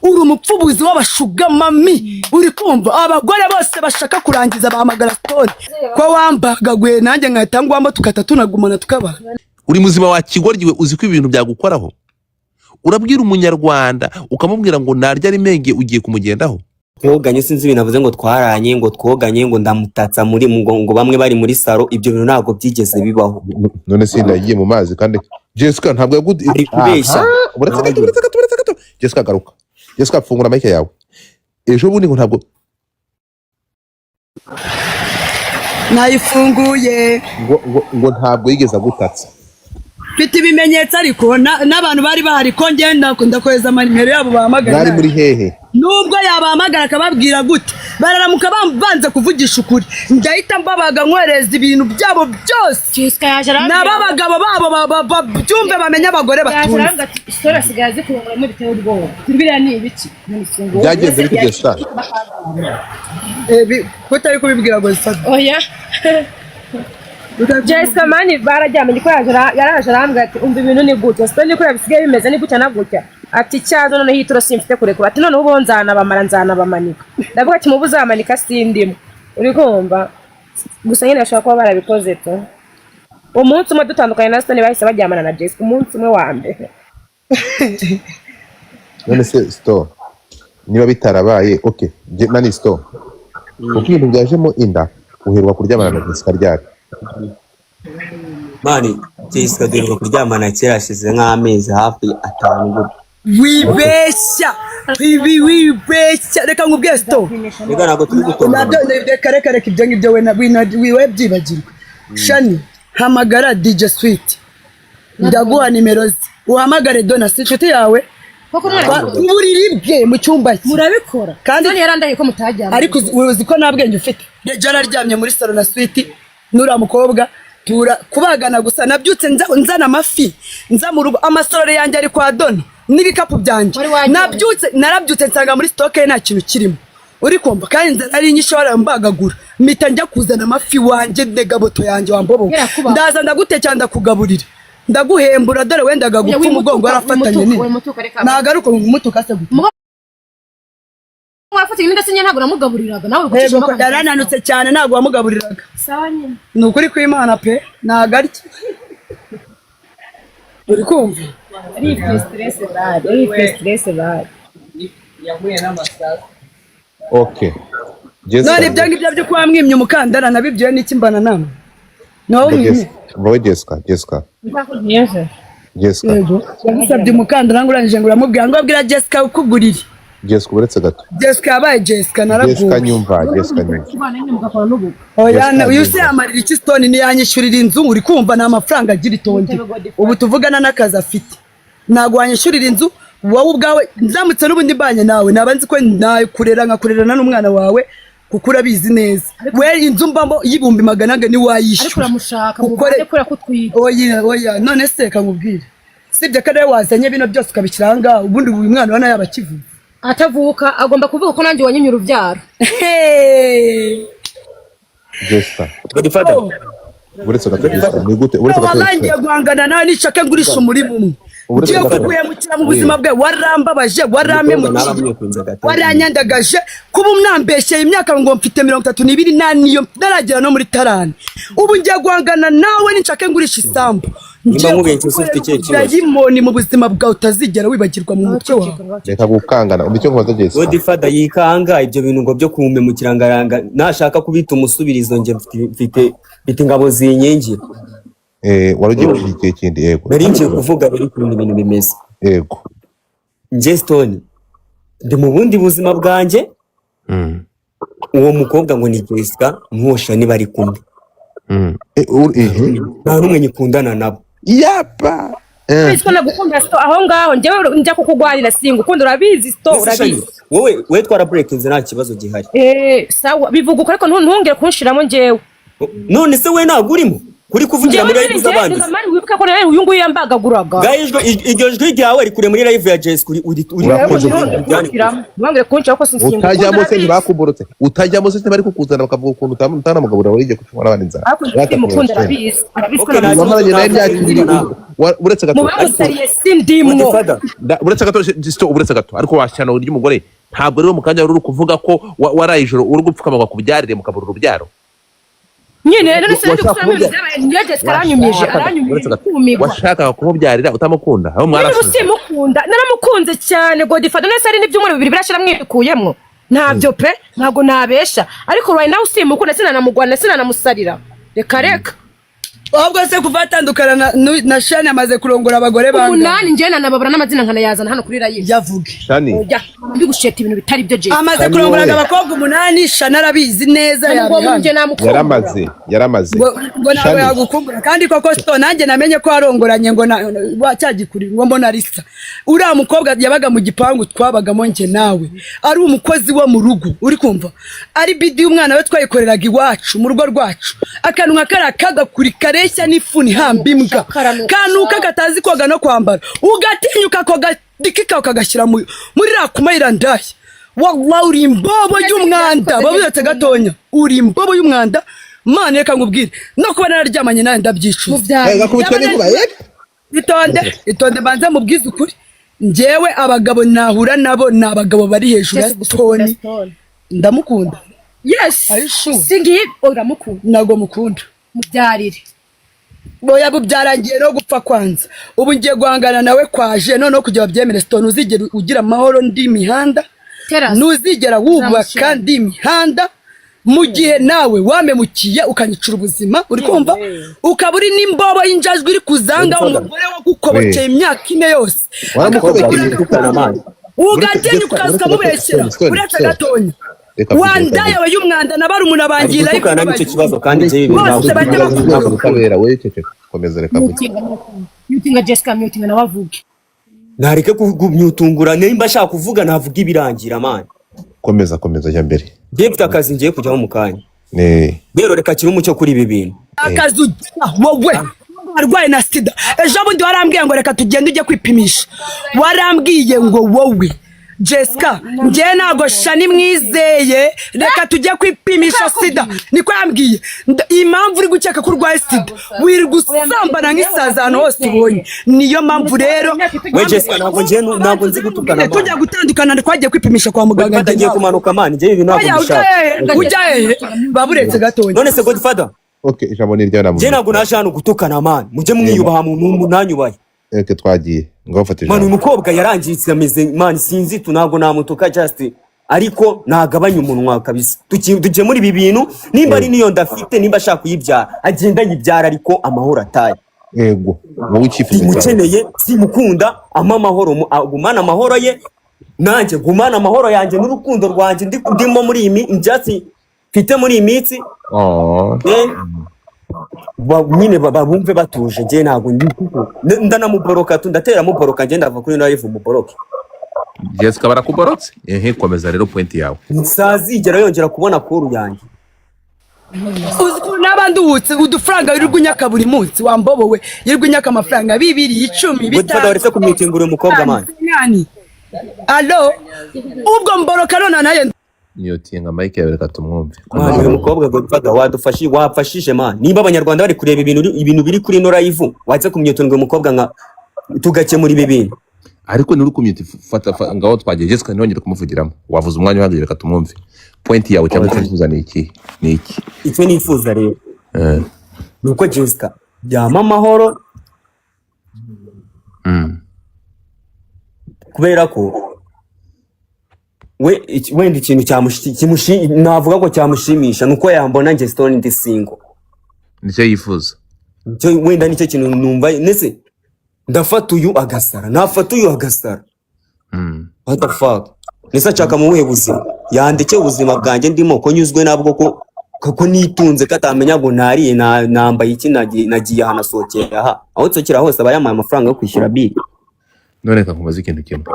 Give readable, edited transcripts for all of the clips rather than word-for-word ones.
Uri umupfubuzi w'abashugamami. Uri kumva, abagore bose bashaka kurangiza bahamagara Stone ko wambagaguye, nanjye nkahita ngwamo, tugahita tunagumana tukabana. Uri muzima wa kigoryi? Uzi ko ibintu byagukoraho? Urabwira Umunyarwanda, ukamubwira ngo narya ari menge, ugiye kumugendaho. Twoganye, sinzi ibintu avuze ngo twaranye, ngo twoganye, ngo ndamutatsa muri ngo bamwe bari muri salo. Ibyo bintu ntabwo byigeze bibaho. None se yagiye mu mazi? Kandi Jessica ntabwo yaguze. Ari kubeshya. Uretse gato, uretse gato, uretse gato. Jessica, garuka. Jessica, fungura mic yawe. Ejo bundi ngo ntabwo Nayifunguye. Ngo ntabwo yigeze agutatsa. Mfite ibimenyetso, ariko n'abantu bari bahari, ko ngenda ndakohereza amanimero yabo bahamagara. Mwari muri hehe? Nubwo yabahamagara akababwira gute, bararamuka banze kuvugisha ukuri, ndahita mbabaga, nkohereza ibintu byabo byose. Jessica yaje arambwira. Nabo abagabo babo babyumve, bamenye abagore Yaje batunze. arambwira ati isura asigaye azikurunguramo biteye ubwoba. Biriya ni ibiki? None se ngo Byagenze bite, Jessica? Kutari kubibwira ngo zifate. Oya. Jessica man, bararyamanye ko yaje yaraje arambwira ati umva, ibintu ni gutya, sito niko bisigaye bimeze, ni gutya na gutya. Ati cyazo noneho ituro simfite kurekura. Ati noneho ubu nzanabamara, nzanabamanika. Ndavuga ati mubu uzamanika sindimo, uri kumva? Gusa nyine bashobora kuba barabikoze tu. Umunsi umwe dutandukanye na Stone, bahise baryamana na Jessica umunsi umwe wa mbere. None se Sto, niba bitarabaye, okay, nani, Sto, kuko ibintu byajemo inda, uheruka kuryamana na Jessica ryari? Man, Jessica duheruka kuryamana kera, hashize nk'amezi hafi 5 gutyo. Wibeshya ibi, wibeshya. Reka nkubwiye, Sto. Reka, ntabwo turi gutongana. Nabyo reka, reka, reka. Ibyo ngibyo we wiwe byibagirwe. Shani, hamagara DJ Sweet, ndaguha nimero ze, uhamagare Dona, si inshuti yawe. Koko mwarabikora? Ku buriri bwe, mu cyumba cye. Murabikora? Kandi yarandahiye ko mutajyana. Ariko uzi ko nta bwenge ufite? Rejo araryamye muri salo na Sweet n'uriya mukobwa, tura kubagana gusa. Nabyutse nzana amafi, nza mu rugo, amasorori yanjye ari kwa Dona n'ibikapu byanjye. Wari wajyanye? Nabyutse, narabyutse nsanga muri stock ye nta kintu kirimo, uri kumva? Kandi inzara ari nyinshi, barambagagura, mpita njya kuzana amafi wanjye, ntega moto yanjye wambobo. Yarakubaga. Ndaza ndagutekera, ndakugaburira, ndaguhembura. Dore wendaga Oya, gupfa, umugongo wimutuka, warafatanye. wimutuka, Nini? wimutuka, reka. Nagaruka umutuka se gute? Mwafatanye n'indasi nyine, ntabwo namugaburiraga nawe. Yego, ko yarananutse cyane, ntabwo wamugaburiraga. Sawa nyine. Ni ukuri kw'Imana pe, ntabwo arya, uri kumva? Arifite stress bari, arifite stress bari. Okay, Jessica. None ibyo ngibyo byo kuba mwimye umukandara nabibwiwe n'iki? Mbana namwe ni wowe mwimye. Wowe Jessica, Jessica. Jessica. Yego, yagusabye umukandara ngo urangije ngo uramubwira ngo abwira Jessica ukugurire. Jessica, uretse gato. Jessica yabaye Jessica. Jessica. Naraguwe. Nyumva, Jessica, nyumva. Oya. Jessica, uyu se nyumva. yamarira iki Stone? Ntiyanyishyurira inzu, uri kumva? Nta mafaranga agira itonde. Ubu tuvugana n'akazi afite, ntabwo wanyishyurira inzu wowe ubwawe. Nzamutse n'ubundi mbanye nawe, naba nzi ko nakurera, nkakurerana n'umwana wawe, kuko urabizi neza we, inzu mbamo y'400,000 ntiwayishyura. Ariko uramushaka Ukore mubane kubera ko utwite. Oya, oya. None se reka nkubwire, sibye ko ariwe wazanye bino byose ukabishyira aha ngaha, ubundi uyu mwana ubona yaba akivuka? Atavuka agomba kuvuga ko nanjye wanyimye urubyaro. Hey! Jessica. Godfather. Uretse gato, Jessica, ni gute? Uretse gato. Wallahi ngiye Jessica. guhangana nawe, nishaka ngurisha umurima umwe. Uretse Ngiye gato. kuguhemukira mu buzima bwawe. Warambabaje, warampemukiye, Naramwikunze gato. waranyandagaje. Kuba umwambeshyeye imyaka ngo mfite 32, nta niyo ntaragera no muri tarani. Ubu ngiye guhangana nawe, ninshaka ngurisha isambu. Nimba Ngiye nkubeshye se ufite ikihe kibazo? Dayimoni mu buzima bwawe utazigera wibagirwa mu mutwe wawe. Reka gukangana. Umva icyo nkubaza, Jessica. Godfather yikanga ibyo bintu ngo byo kumpemukira, ngaranga nashaka kubita umusubirizo, njye mfite ingabo zinkingira. Wari ugiye kugira ikihe kindi? Yego. Nari ngiye kuvuga rero ukuntu ibintu bimeze. Yego. Njye Stone ndi mu bundi buzima bwanjye. Uwo mukobwa ngo ni Jessica n'uwo Shani bari kumwe. Nta n'umwe nyikundana nabo. Yapa. Urabizi ko nagukunda, Sto. Aho ngaho njyewe njya kukugwanira, singukunda, urabizi, Sto. Ese Shani, Urabizi. wowe twara breakinze, nta kibazo gihari. Eh, sawa, bivuga uko, ariko ntungere kunshiramo njyewe. None se we ntabwo urimo kuri kuvugira Njyewe muri nyine live njyewe z'abandi? Reka man, wibuke. Ko rero uyu nguyu yambagaguraga. Ngaho iryo jwi ryawe rikure muri live ya Jessica, uri Urakoze. Ntibambwire kunca kuko sinsimba. Utajyamo se ntibakuborotse? Utajyamo se ntibari kukuzana bakavuga ukuntu utanamugaburira, warigiye kucumura abana inzara? Ariko simukunda, arabizi, arabizi ko Okay, nta namuzi. Wamaranye nawe imyaka 2. Nawe. Uretse gato. Mu bamusariye sindimwo. Godfather. Uretse gato, Sto, uretse gato. Ariko washyano ry'umugore, ntabwo rero mu kanya wari uri kuvuga ko waraye ijoro uri gupfukama ngo akubyarire, mukabura urubyaro. Nyine none se ndi Washaka gusubiramo ibintu byabaye? Niyo Jessica aranyumije, aranyumije. Uretse gato. Kumirwa. Washakaga kumubyarira utamukunda, aho Niba mwarasuze. Simukunda, naramukunze cyane, Godfather. None se hari n'ibyumweru 2 birashira mwikuyemwo? Ntabyo pe, ntabwo nabesha, ariko right now simukunda, sinanamugwana, sinanamusarira, reka reka. Ahubwo se kuva atandukana na Shani, amaze kurongora abagore bangahe? Umunani. Njyewe nanababura n'amazina nkanayazana hano kuri live. Yavuge. Shani. Oya, ndi gusheta ibintu bitari byo, Jessica. Amaze Shani kurongora wowe. abakobwa umunani, Shani arabizi neza. Ngo Yabihana. njye namukumbura. Yaramaze, yaramaze. Ngo ntabwo Shani. yagukumbura kandi koko. So nanjye namenye ko warongoranye ngo wa cyagikuri, ngo mbona risa uriya mukobwa yabaga mu gipangu twabagamo njye nawe, ari umukozi wo mu rugo, uri kumva, ari bidi y'umwana we twayikoreraga iwacu mu rugo rwacu. Akantu nka kariya kagakuri kareshya n'ifuni hamba imbwa, Karanuka. kanuka, katazi koga no kwambara, ugatinyuka ako gadiki kawe kagashyira muri rakumayira ndaya. Wallah, uri imbobo y'umwanda. Babiretse gatonya, uri imbobo y'umwanda. Mana, reka nkubwire, no kuba nararyamanye nawe ndabyicuza. Eh, gakubitwa n'inkuba, eh? Itonde, itonde, banze mubwize ukuri. Njyewe abagabo nahura nabo ni abagabo bari hejuru ya Stone. Ndamukunda. Yes. Are you sure? Singiye, uramukunda. Ntabwo mukunda. Mubyarire. Boya, bu byarangiye no gupfa kwanza. Ubu ngiye guhangana nawe kwaje noneho kugira babyemere. Stone, uzigera ugira amahoro ndi imihanda. Terasi. Ntuzigera wubaka Uzamushyira. ndi imihanda mu gihe nawe wamemukiye ukanyicura ubuzima, uri kumva, ukaba uri n'imbobo y'injajwe iri kuzanga umugore wagukobokeye imyaka 4 yose. Waramukobokeye. Gutukana, man. Ugatinya ukaza ukamubeshyera. Stone, Uretse Stone. gatonya. Reka mvuge, reka Wandaya we y'umwanda, na barumuna Ari bangira. gutukana nicyo kibazo, kandi njyewe ibi Bose ntabwo bajya Ntabwo ubutabera. Wowe ceceka, komeza, reka mvuge. Mutinga Jessica, mutinga nawe avuge. Nareke kumyutungura. Nimba ashaka kuvuga navuga ibirangira, man. Komeza, komeza, jya mbere. Njyewe mfite akazi ngiye kujyaho mu kanya. Ne. Rero reka akire umucyo kuri ibi bintu. Akazi ugira wowe, warwaye na sida. Ejo bundi warambwiye ngo reka tugende ujye kwipimisha. Warambwiye ngo wowe Jessica, njye ntabwo Shani mwizeye, reka tujye kwipimisha sida, niko yambwiye. Impamvu uri gukeka ko urwaye sida, wirirwa usambana nk'isazi ahantu hose ubonye, niyo mpamvu rero. We Jessica, ntabwo njyewe ntabwo nzi gutukana, man. Tujya gutandukana, twagiye kwipimisha kwa muganga. Godfather, ngiye kumanuka, man. Njyewe ibi ntabwo Oya, ujya mbishaka. hehe? Ujya hehe? Baburetse gatonya. None se Godfather, Okay, ijambo ni iryawe. njye ntabwo naje hano gutukana, man. Mujye mwiyubaha, munanyubahe. Reka twagiye, ngaho fata Man, uyu ijambo. mukobwa yarangiritse, ameze, man, sinzi tu, ntabwo namutuka just, ariko nagabanya umunwa kabisa. Dukemura ibi bintu. Nimba ari niyo ndafite, nimba ashaka kuyibyara, agenda ayibyara, ariko amahoro ataye. Yego, wowe icyifuzo cyawe? Simukeneye, simukunda. Ampa amahoro, agumane amahoro ye, nanjye gumane amahoro yanjye n'urukundo rwanjye ndimo muri iyi ibyatsi mfite muri iyi minsi. Oh. Then, nyine babumve batuje. Njye ntabwo ndanamuboroka tu, ndatera muboroka. Njye ndava kuri live muboroke. Jessica barakuborotse. Ehe, komeza rero, point yawe. Ntazigera yongera kubona call yanjye. Uzi ukuntu naba nduhutse? Udufaranga wirirwa unyaka buri munsi, wambobowe, yirirwa unyaka amafaranga 2, 10, Godfather, 5. waretse kumwitingura uyu mukobwa, man. Nani? Alo, ubwo mboroka none nayo. Mutinga mike yawe, reka tumwumve. Man, uyu mukobwa, Godfather, wadufashije, wafashije, man. Nimba abanyarwanda bari kureba ibintu biri kuri ino live, watse kumwitunga uyu mukobwa nka tugakemura ibi bintu. Ariko nturi kumute, fata ngaho twagiye. Jessica, ntihongere kumuvugiramo, wavuze umwanya uhagije, reka tumwumve. Point yawe cyangwa icyo wifuza ni iki, ni iki? Icyo nifuza rero ni uko Jessica yampa amahoro, kubera ko we wenda ikintu navuga ko cyamushimisha ni uko yambona njye Stone ndi single. Nicyo yifuza. Wenda nicyo kintu numva. Ndetse ndafata uyu agasara, nafata uyu agasara. What the fuck? Ndetse nshaka mu buhe buzima? Yandike ubuzima bwanjye ndimo, ko nyuzwe nabwo, ko nitunze, ko atamenya ngo nariye, nambaye iki, nagiye aha, nasohokeye aha. Aho nsohokera hose aba yampaye amafaranga yo kwishyura bill. None reka nkubaze ikintu kimwe.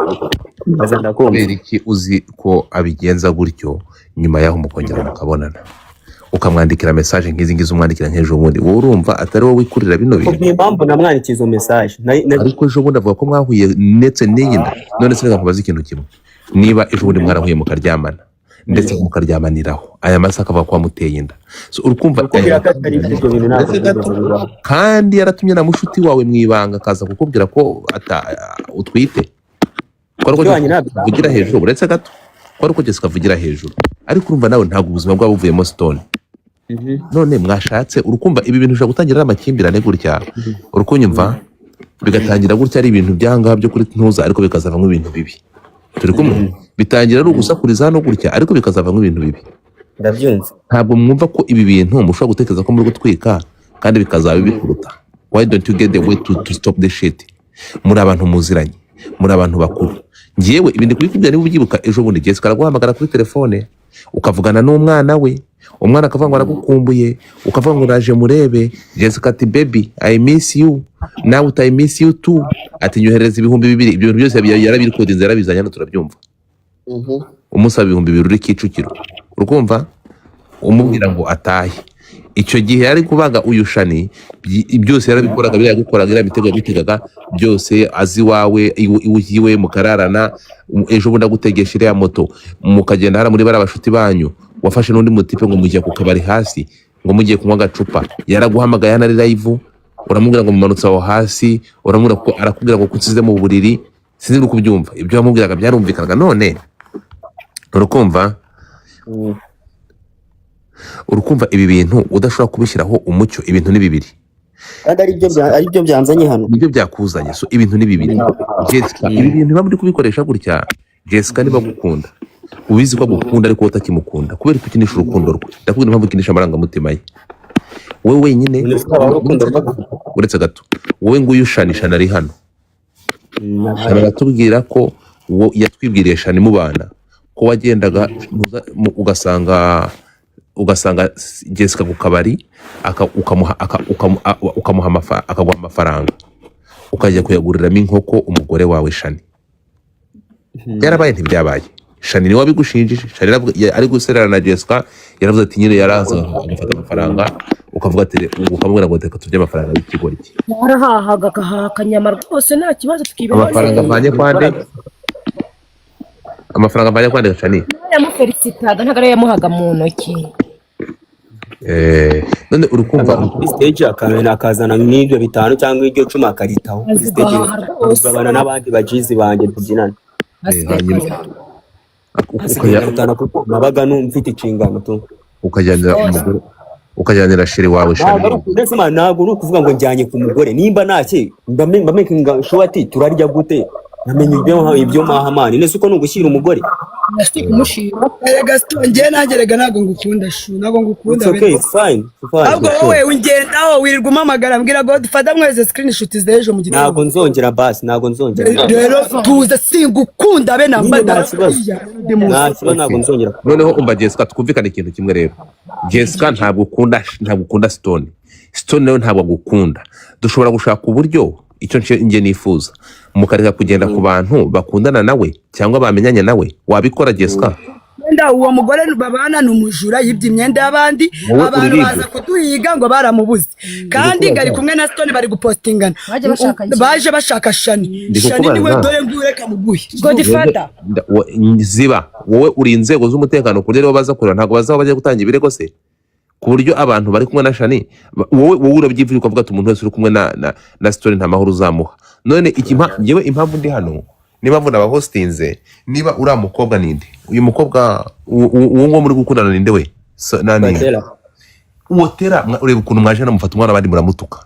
Ndaza, ndakumva. Kubera iki uzi ko abigenza gutyo, nyuma yaho mukongera mukabonana? Ukamwandikira message nk'izi ngizi umwandikira nk'ejo bundi, wowe urumva atari wowe wikurira bino bintu? Ni impamvu namwandikiye izo message. Ariko ejo bundi avuga ko mwahuye ndetse n'iyi nda. None se reka nkubaze ikintu kimwe: niba ejo bundi mwarahuye mukaryamana, ndetse mukaryamaniraho, aya masaha akavuga ko wamuteye inda, so urukumva Kukubwira ko atari ibyo bintu ntabwo Ndetse gato, byigeze bibaho. Kandi yaratumye na mushuti wawe mu ibanga akaza kukubwira ko utwite, ko ari uko Mushuti wanjye ntabwo avugira hejuru. Uretse gato, ko ari uko Jessica avugira hejuru, ariko urumva nawe ntabwo ubuzima bwaba buvuyemo stone. None mwashatse, urukumva ibi bintu bishobora gutangira ari amakimbirane gutya, urukunyumva, bigatangira gutya ari ibintu by'ahangaha byo kuri ntuza, ariko bikazavamo ibintu bibi. Turi kumwe? Bitangira ari ugusakuriza hano gutya, ariko bikazavamo ibintu bibi. Ndabyumva. Ntabwo mwumva ko ibi bintu mushobora gutekereza ko muri gutwika kandi bikazaba bikuruta? Why don't you get the way to stop the shit? Muri abantu muziranye, muri abantu bakuru. Ngewe ibi ndi kubikubwira niba ubyibuka, ejo bundi Jessica araguhamagara kuri telefone, ukavugana n'umwana we, umwana akavuga ngo aragukumbuye, ukavuga ngo uraje murebe. Jessica ati: "Baby, I miss you." Nawe uti: "I miss you too." Ati: "Nyoherereza 2000." Ibyo bintu byose yarabirikodinze, yarabizanye hano turabyumva. Umusaba 2000 uri Kicukiro, urukumva, umubwira ngo atahe. Icyo gihe yari kubaga uyu Shani, byose yarabikoraga, biriya yagukoraga, iriya mitego yabitegaga byose azi iwawe, iwe mukararana. Ejo bundi agutegesha iriya moto, mukagenda hariya muri bariya bashuti banyu, wafashe n'undi mutipe ngo mujya ku kabari hasi, ngo mugiye kunywa agacupa. Yaraguhamagaye hano ari live, uramubwira ngo mumanutse aho hasi, uramubwira ko arakubwira ngo kunsize mu buriri. Sinzi uri kubyumva, ibyo wamubwiraga byarumvikanaga. None urukumva, urukumva ibi bintu udashobora kubishyiraho umucyo. Ibintu ni bibiri. Kandi aribyo byanzanye hano. Nibyo byakuzanye. So ibintu ni bibiri, Jessica. Ibi bintu biba muri kubikoresha gutya. Jessica niba agukunda, ubizi ko agukunda, ariko wowe utakimukunda, kubera ko ukinisha urukundo rwe. Ndakubwira impamvu ukinisha amarangamutima ye wowe wenyine. None se habaho urukundo rwa Uretse gato, wowe nguyu Shani, Shani ari hano. Shani aratubwira ko wo yatwibwiriye, Shani mubana, ko wagendaga ugasanga Jessica ku kabari, akaguha amafaranga, ukajya kuyaguriramo inkoko umugore wawe Shani. Byarabaye, ntibyabaye? Shani niwe wabigushinjije. Shani ari guserera na Jessica, yaravuze ati nyine yaraza agafata amafaranga, ukavuga ati, ukamubwira ngo reka turye amafaranga y'ikigoryi. Yarahahaga, agahaha akanyama rwose, nta kibazo, tukiberaho. Amafaranga avanye kwande? Amafaranga avanye kwande, Shani? Yamufelicitaga, ntabwo ariyo yamuhaga mu ntoki. None urukumva Kuri stage akazana nk'ibyo bitanu cyangwa iryo cumi, akaritaho kuri Azi stage, guhaha rwose. akagabana n'abandi bajizi banjye tubyinana. Asigaye Hanyuma akanyama. Asigaye 50, kuko nabaga mfite inshingano tu. Ukajyanira umugore, ukajyanira chéri wawe Ntabwo Shani. ari ndetse man, ntabwo ari ukuvuga ngo njyanye ku mugore. Nimba ntacye mba making sure ati turarya gute, nkamenya ibyo maha man. Nese uko ni ugushyira umugore? Si kumushima. Erega njyewe nanjye rega ntabwo ngukunda shu, ntabwo ngukunda. It's okay, it's fine, it's fine. Ahubwo wowe ungendaho, wirirwa umpamagara, mbwira Godfather mweze screenshot z'ejo mu Ntabwo gitondo. nzongera basi, ntabwo nzongera. Rero tuze, singukunda be namba. Nyine nta kibazo. Nta kibazo, ntabwo nzongera. Noneho umva Jessica, twumvikane ikintu kimwe rero. Jessica ntabwo ukunda Stone, Stone nawe ntabwo agukunda. Dushobora gushaka uburyo, icyo njye nifuza, mukareka kugenda ku bantu bakundana nawe cyangwa bamenyanye nawe. Wabikora, Jessica? Imyenda, uwo mugore babana ni umujura, yibye imyenda y'abandi. Wowe Abantu uri baza kuduhiga ngo baramubuze, kandi ngo ari kumwe na Stone, bari gupostingana. Baje bashaka njye. Baje bashaka Shani. Ndi Shani niwe. kukubaza. Dore nguyu, reka muguhe. Godfather. Ziba wowe uri inzego z'umutekano, ku buryo aribo baza kureba, ntabwo bazaba bajya gutanga ibirego se, ku buryo abantu bari kumwe na Shani, wowe urabyivugira ukavuga ati umuntu wese uri kumwe na Stone nta mahoro uzamuha. None iki njyewe impamvu ndi hano, niba mvuna abahostinze, niba uriya mukobwa ninde, uyu mukobwa uwo nguwo muri gukundana ninde we? Nani? Batera. Uwo tera ureba ukuntu mwaje namufata umwana, abandi muramutuka,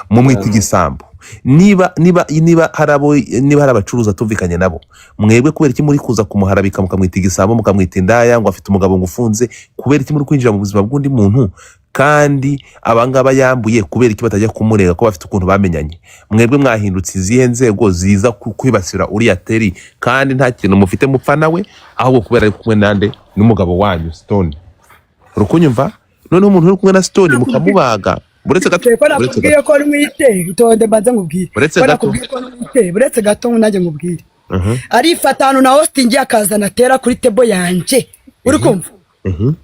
mumwita igisambo. Niba hari abo, niba hari abacuruzi tumvikanye nabo, mwebwe kubera iki muri kuza kumuharabika, mukamwita igisambo, mukamwita indaya, ngo afite umugabo ngo ufunze? Kubera iki muri kwinjira mu buzima bw'undi muntu? Kandi abangaba yambuye, kubera iki batajya kumurega ko bafite ukuntu bamenyanye? Mwebwe mwahindutse izihe nzego ziza kwibasira uriya Teri, kandi nta kintu mufite mupfa nawe, ahubwo kubera ari kumwe nande? N'umugabo wanyu Stone. Urukunyumva? Noneho umuntu uri kumwe na Stone mukamubaga. Uretse gato. Ko Uretse nakubwiye gato. ko ntwite, itonde mbanze nkubwire. Uretse Ko gato. nakubwiye ko ntwite, uretse gato nanjye nkubwire. Arifata ahantu na hosting, akazana Tera kuri table yanjye, uri kumva?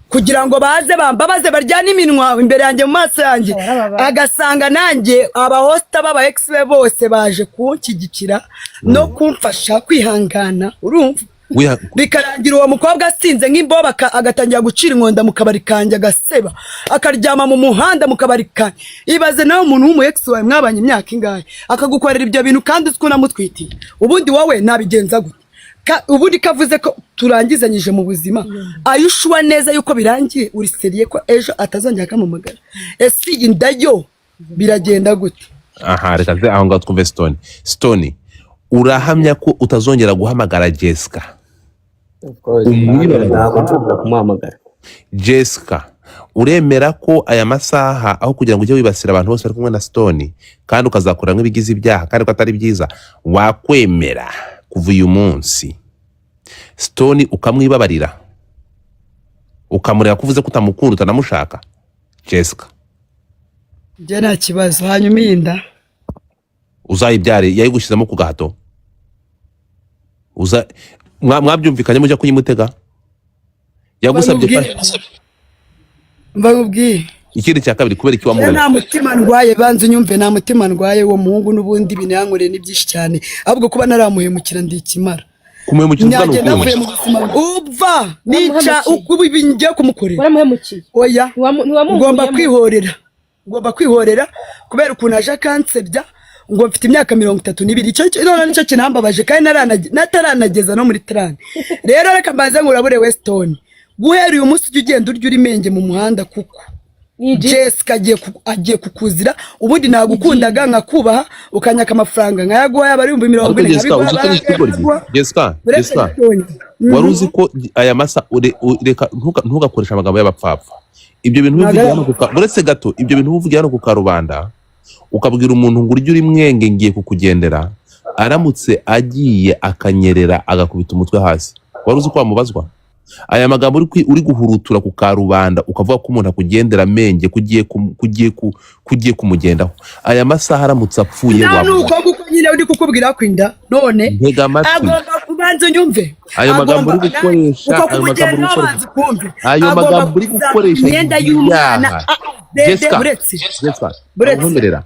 Kugira ngo baze bambabaze, baryane iminwa imbere yanjye, mu maso yanjye. Warababaye. Agasanga nanjye abahosta b'aba ex be bose baje kunshyigikira no kumfasha kwihangana, urumva? Bikarangira uwo mukobwa asinze nk'imboba, agatangira gucira inkonda mu kabari kanjye, agaseba, akaryama mu muhanda mu kabari kanjye. Ibaze nawe umuntu w'umu ex wawe mwabanye imyaka ingahe akagukorera ibyo bintu, kandi uzi ko unamutwitiye. Ubundi wowe nabigenza gute? Ubundi kavuze ko turangizanyije mu buzima, ayushuwa neza yuko birangiye? Uri sérieux ko ejo atazongera akampamagara? Ese iyi nda yo biragenda gute? Aha, reka nze aho ngaho twumve Stone. Stone, urahamya ko utazongera guhamagara Jessica? Of course. Umwibabarire. Ntabwo nshobora kumuhamagara. Jessica, uremera ko aya masaha, aho kugira ngo ujye wibasira abantu bose bari kumwe na Stone kandi ukazakora nk'ibigize ibyaha, kandi ko atari byiza, wakwemera kuva uyu munsi Stone ukamwibabarira, ukamureba ko uvuze ko utamukunda, utanamushaka, Jessica? Njye nta kibazo. Hanyuma iyi nda? Uzayibyare. Yayigushyizemo ku gahato? Uza mwabyumvikanye mujya kuyimutega? Yagusabye? Mva nkubwire. Ikindi cya kabiri, kubera iki Njye wamubona? nta mutima ndwaye, banza unyumve, nta mutima ndwaye. Uwo muhungu n'ubundi ibintu yankoreye ni byinshi cyane, ahubwo kuba naramuhemukira ndikimara. Kumuhemukira uvuga ni Nagenda ukuhe? avuye mu buzima upfa nica. Waramuhemukiye. Uko ibi ngiye kumukorera. Waramuhemukiye. Oya. Ntiwamuvuyemo. Ngomba kwihorera, ngomba kwihorera kubera ukuntu aje akansebya ngo mfite imyaka 32. Icyo none nicyo kinambabaje, kandi nataranageza no muri 30. Rero reka mbanze nkurabure Weston, guhera uyu munsi ujya ugenda urya uri menge mu muhanda, kuko Ni Jessica agiye kukuzira. Ubundi nagukundaga, nkakubaha, ukanyaka amafaranga nkayaguha, yaba ari ibihumbi mirongo Ariko ine Jessica, uzi ko nkabiguha, ari ikigoryi? nkayaguha. Jessica, Uretse Jessica, gatonya. wari uzi ko aya masa reka ntugakoreshe amagambo y'abapfapfa. Ibyo bintu Ntabwo ubivugira ari hano uretse gato, ibyo bintu ubivugira hano ku karubanda, ukabwira umuntu ngo urye uri mwenge, ngiye kukugendera, aramutse agiye akanyerera agakubita umutwe hasi, wari uzi ko wamubazwa? Aya magambo uri guhurutura ku karubanda, ukavuga ko umuntu akugendera menge, ko ugiye kumugendaho, aya masaha aramutse apfuye Nta wamubazwa. nuko nguko nyine uri kukubwira ko inda none Ntega amatwi. agomba kubanza unyumve. Ayo magambo Agomba uri gukoresha, uko ayo magambo uri kumugendaho, gukoresha, banza ukumve, ayo agomba magambo uri kuza gukoresha imyenda y'umwana. ibyaha. Ah, ah, dede. Jessica, Uretse Jessica, ntabwo Buretse. nkwemerera.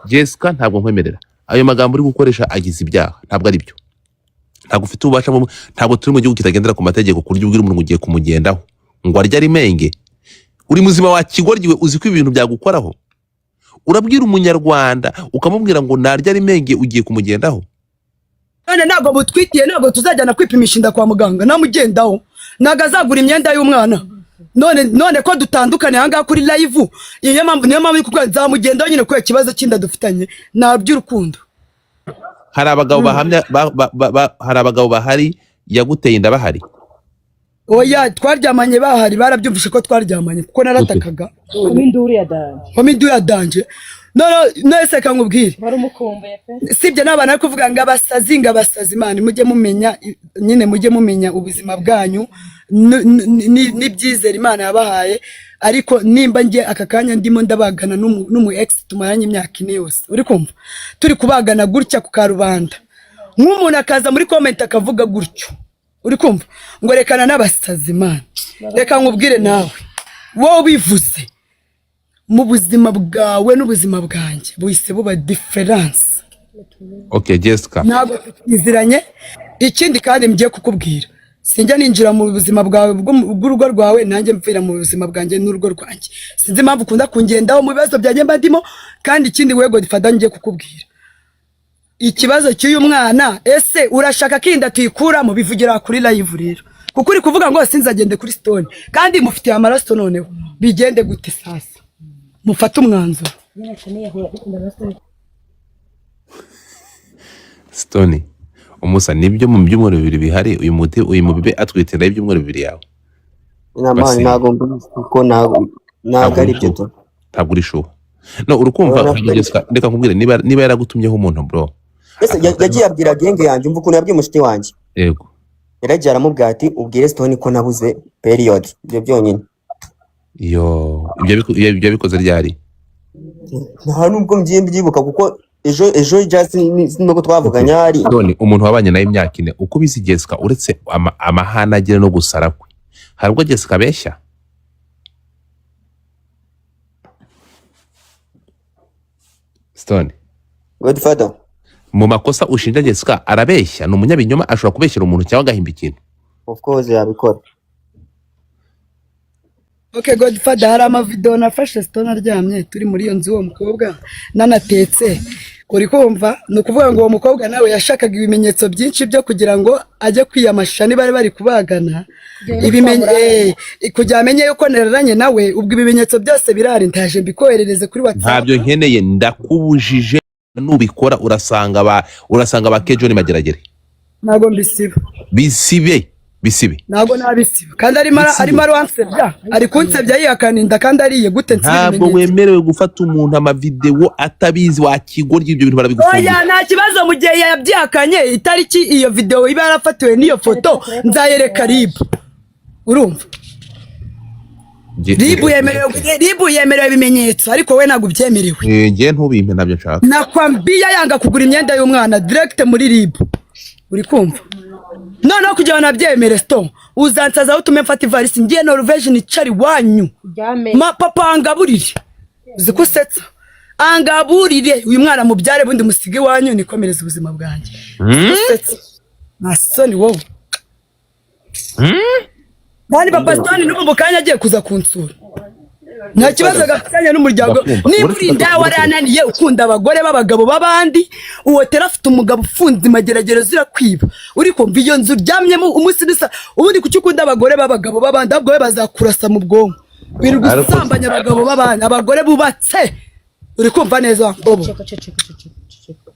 Jessica, ntabwo nkwemerera. Ayo magambo uri gukoresha agize ibyaha, ntabwo ari byo. Ntabwo ufite ububasha ntabwo turi mu gihugu kitagendera ku mategeko ku buryo ubwira umuntu ngo ugiye kumugendaho ngo arye ari menge. Uri muzima wa kigoryi we? Uzi ko ibintu byagukoraho? Urabwira Umunyarwanda, ukamubwira ngo narya ari menge, ugiye kumugendaho. None ntabwo butwitiye, ntabwo tuzajyana kwipimisha inda kwa muganga. Namugendaho, ntabwo azagura imyenda y'umwana. None ko dutandukanye ahangaha kuri live, iyo mpamvu, niyo mpamvu uri kuvuga nzamugendaho nyine, kubera ikibazo cy'inda dufitanye, nta by'urukundo. Hari abagabo bahamya hari abagabo bahari yaguteye inda bahari? Oya, twaryamanye bahari, barabyumvishe ko twaryamanye, kuko naratakaga. Kuba induru ya danger. Nkoma induru ya danger. None se reka nkubwire. Wari umukumbuye pe. Sibyo, n'abantu bari kuvuga ngo abasazi, ngo abasazi. Imana, mujye mumenya nyine, mujye mumenya ubuzima bwanyu n'ibyizere Imana yabahaye. Ariko nimba njye aka kanya ndimo ndabagana n'umu ex tumaranye imyaka 4 yose, uri kumva turi kubagana gutya ku karubanda, nk'umuntu akaza muri comment akavuga gutyo, uri kumva ngo rekana n'abasazi. Imana, reka nkubwire nawe, wowe ubivuze, mu buzima bwawe n'ubuzima bwanjye buhise buba différence. Okay, Jessica. Ntabwo tukiziranye. Ikindi kandi ngiye kukubwira, sinjya ninjira mu buzima bwawe bw'urugo rwawe, nanjye mvira mu buzima bwanjye n'urugo rwanjye. Sinzi impamvu ukunda kungendaho mu bibazo byanjye mba ndimo. Kandi ikindi, we Godfather, ngiye kukubwira ikibazo cy'uyu mwana. Ese urashaka ko inda tuyikuramo? Bivugira kuri live rero, kuko uri kuvuga ngo sinzagende kuri Stone kandi mufitiye amaraso. Noneho bigende gute? Sasa mufate umwanzuro. Stone, umusa nibyo, mu byumweru 2 bihari, uyu muti, uyu mubibe atwite inda y'ibyumweru 2 yawe. Inama. Basi. Ntabwo mbizi kuko ntabwo ari byo tu. Ntabwo uri sure? No, urukumva? Urabona. Jessica, reka nkubwire, niba yaragutumyeho umuntu, bro. Ese yagiye abwira gang yanjye? Umva ukuntu yabwiye umushuti wanjye. Yego. Yaragiye aramubwira ati: "Ubwire Stone ko nabuze period." Ibyo byonyine. Yo, ibyo bikoze ryari? Nta nubwo ngiye mbyibuka, kuko ejo just nubwo twavuganye hari. None umuntu wabanye nawe imyaka 4, uko ubizi, Jessica, uretse amahane agira no gusara kwe. Hari ubwo Jessica abeshya? Stone, Godfather. Mu makosa ushinja Jessica, arabeshya? Ni umunyabinyoma? Ashobora kubeshyera umuntu cyangwa agahimba ikintu? Of course yabikora. Okay, Godfather, hari amavideo nafashe Stone aryamye turi muri iyo nzu, uwo mukobwa nanatetse, uri kumva? Ni ukuvuga ngo uwo mukobwa nawe yashakaga ibimenyetso byinshi byo kugira ngo ajye kwiyamasha niba bari bari kubagana kugira amenye yuko nararanye nawe. Ubwo ibimenyetso byose birahari, ndaje mbikoherereze kuri WhatsApp. Ntabyo nkeneye, ndakubujije. Nubikora urasanga ba Kejoni Mageragere. Ntabwo mbisiba. Bisibe, bisibe. Ntabwo nabisiba kandi arimo Bisibe. Arimo aransebya, ari kunsebya yihakana inda kandi ariye. Gute nsiba Ntabwo ibimenyetso? wemerewe gufata umuntu amavidewo atabizi. Wakigoryi, ibyo bintu barabigufungira. Oya, nta kibazo. Mu gihe yabyihakanye, itariki iyo video iba yarafatiwe n'iyo foto nzayereka RIB, urumva? RIB yemerewe, RIB yemerewe ibimenyetso, ariko we ntabwo ubyemerewe. Njye ntubimpe, ntabyo nshaka. Nakwambiya yanga kugura imyenda y'umwana direct muri RIB, uri kumva? Noneho kugira ngo nabyemere, sto uzansaza aho utume mfata ivarisi ngiye Norvege, nicara iwanyu. Uryame. Ma papa angaburire, uzi ko usetsa, angaburire uyu mwana mubyare, bundi musige iwanyu nikomereze ubuzima bwanjye. Usetsa, nta soni wowe. Kandi papa Stone n'ubu mu kanya agiye kuza kunsura, nta kibazo gafitanye n'umuryango. Ndakumva. Niba Uretse uri indaya warananiye, ukunda abagore b'abagabo b'abandi, uwo tera afite umugabo ufunze imageragere uzira kwiba, uri kumva? Iyo nzu uryamyemo umunsi n'isa, ubundi kuki ukunda abagore b'abagabo b'abandi? Ahubwo we bazakurasa mu bwonko, wirirwa usambanya abagabo b'abandi, abagore bubatse, uri kumva neza bobo? Ceceka, ceceka, ceceka, ceceka.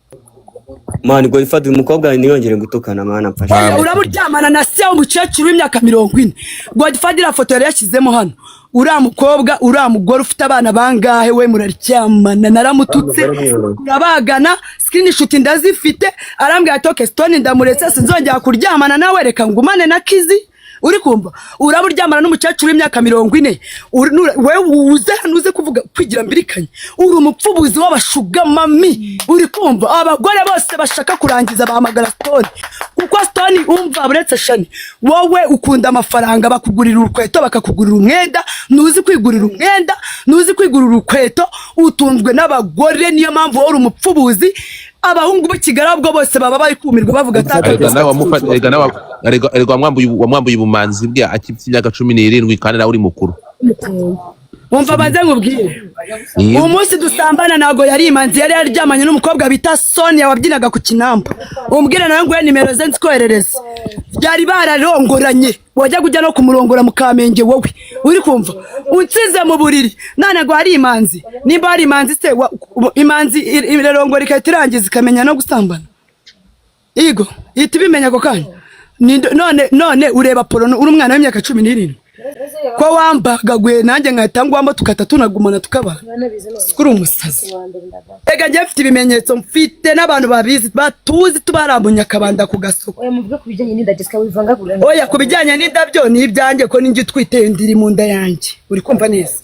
Man, Godfather, uyu mukobwa ntiyongere gutukana, mana mfasha. Oya, uraba uryamana na se w'umukecuru w'imyaka 40. Godfather, iriya foto yari yashyizemo hano, uriya mukobwa, uriya mugore ufite abana bangahe? We muraryamana, naramututse, urabagana, screenshot ndazifite. Arambwira ati okay Stone, ndamuretse, sinzongera kuryamana nawe, reka ngumane na Kizi. Uri kumva? Uraba uryamana n'umukecuru w'imyaka 40. Wewe uze hano uze kuvuga kwigira mbirikanye, uri umupfubuzi w'abashugamami, uri kumva? Abagore bose bashaka kurangiza bahamagara Stone, kuko Stone, umva, uretse shani, wowe ukunda amafaranga, bakugurira urukweto, bakakugurira umwenda, ntuzi kwigurira umwenda, ntuzi kwigurira urukweto, utunzwe n'abagore, niyo mpamvu wowe uri umupfubuzi. Abahungu b'i Kigali ahubwo bose baba bari kumirwa bavuga ati Erega nawe erega nawe erega wamwambuye ubumanzi bwe akifite imyaka 17, kandi nawe uri mukuru. Wumva, banze nkubwire. Yego. Umunsi dusambana ntabwo yari imanzi, yari yaryamanye n'umukobwa bita Sonia wabyinaga ku kinamba. Umbwire nawe nguhe nimero ze nzikoherereze. Byari bararongoranye, wajyaga ujya no kumurongora mu Kamenge. Wowe uri kumva, unsize mu buriri none ngo hari imanzi? Nimba hari imanzi se, imanzi irarongora igahita irangiza ikamenya no gusambana? Igo ihita ibimenya ako kanya. None ureba porno uri umwana w'imyaka 17, ko wambagaguye nanjye nkahita ngwamo, tugahita tunagumana tukabana, kuri umusazi. Reka njye mfite ibimenyetso, mfite n'abantu babizi batuzi, tubarambuye akabanda ku gasoko. Oya, muvuge ku bijyanye n'inda, Jessica, wivangagura. Oya, ku bijyanye n'indabyo ni ibyanjye, ko ninjye utwite, ndiri mu nda yanjye, uri kumva neza?